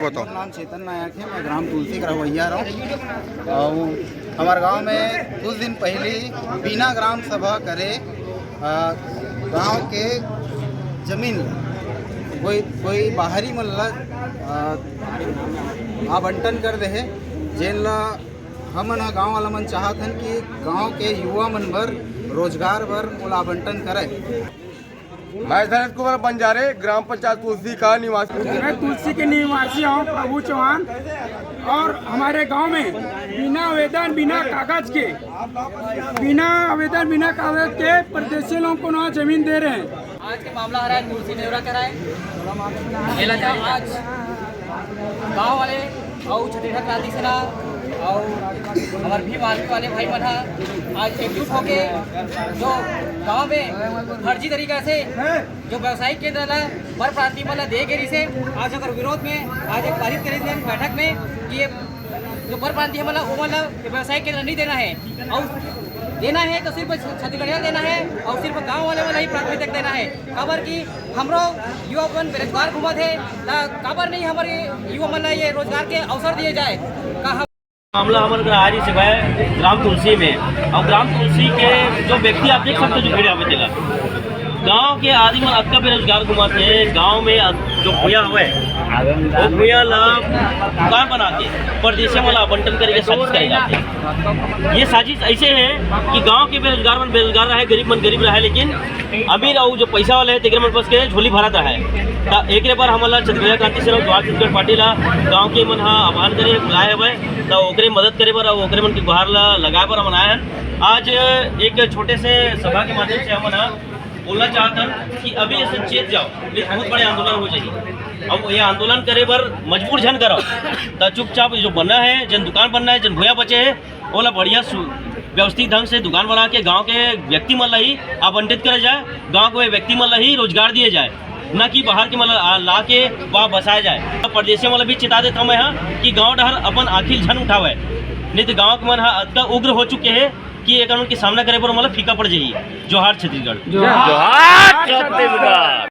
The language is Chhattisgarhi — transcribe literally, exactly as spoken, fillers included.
बताओ। मोर नाम चेतन नायक है, मैं ग्राम तुलसी के रहवैया रहूँ। और हमारे गांव में कुछ दिन पहले बिना ग्राम सभा करे, अ, गांव के जमीन कोई, कोई बाहरी मन ला, अ, आवंटन कर दे है, जेन ला हमन ह गांव वाला मन चाहत हन कि गांव के युवा मन बर रोजगार बर मोला आवंटन करे। मैं शरद कुमार बंजारे, ग्राम पंचायत तुलसी का निवासी। मैं तुलसी के निवासी हूँ, प्रभु चौहान, और हमारे गांव में बिना आवेदन, बिना कागज के, बिना आवेदन, बिना कागज के परदेशी लोगों को ना जमीन दे रहे हैं। आज के मामला हरा है तुलसी नेवरा करा है। एला जब आज गांव वाले और छत्तीसगढ़ क्रांति सेना और हमारे भीम आर्मी वाले भाई मन ह आज एकजुट होके जो गांव में फर्जी तरीका से जो व्यवसायिक केंद्र ला बर प्रांति मन ला दे गे रिहिसे, आज ओकर विरोध में आज एक पारित करे गए बैठक में कि ये जो बर प्रांति हमन ला, ओमन ला व्यवसायिक केंद्र नहीं देना है और देना है तो सिर्फ छत्तीसगढ़िया देना है और सिर्फ गांव वाले वाला ही प्राथमिकता देना है। काबर कि हमरो युवा मन बेरोजगार घूमत है, त काबर नहीं हमारे युवा मन ला ये रोजगार के अवसर दिए जाए? का हम मामला हमन का आज ही से है ग्राम तुलसी में, और ग्राम तुलसी के जो व्यक्ति आप देख सकते हो जो भिड़े हवे तेला, गांव के आदमी मन अतका बेरोजगार घूमत है। गांव में अत-, जो भुइयां हवे, वो भुइयां ला दुकान बना के परदेसिया मन ला आवंटन करे के साजिश करे जात है। ये साजिश ऐसे है कि गांव के बेरोजगार मन बेरोजगार रहे, गरीब मन गरीब रहे, लेकिन अमीर अउ जो पैसा वाले है, तेकरे मन पास के झोली भरत रहे। त एकरे बर हमन ला छत्तीसगढ़ क्रांति सेना, ज्वार छत्तीसगढ़ पार्टी ला गांव के मन ह आह्वान करे, बुलाए हवय, त ओकरे मदद करे बर अउ ओकरे मन के गुहार ला लगाए बर हमन आए हन। आज एक छोटे से सभा के माध्यम से हमन ह बोलना चाहत हन कि अभी ऐसे चेत जाओ, नहीं तो बहुत बड़े आंदोलन हो जाही। अब ये आंदोलन करे बर मजबूर झन करव, त चुपचाप जो बना है, जन दुकान बनना है, जन भुइयां बचे है, ओला बढ़िया सु-, व्यवस्थित ढंग से दुकान बना के गांव के व्यक्ति मन ला ही आवंटित करे जाए, गांव के व्यक्ति मन ला ही रोजगार दिए जाए, न कि बाहर के मन ला, ला के वहाँ बसाए जाए। परदेसिया मन ला भी चेता देत हवं मैं ह कि गांव डहर अपन आँखी झन उठावे, नहीं तो गांव के मन ह अतका उग्र हो चुके हे कि ये कानून के सामना करे बर ओमन ला फीका पड़ जाही। जोहार छत्तीसगढ़। जोहार छत्तीसगढ़।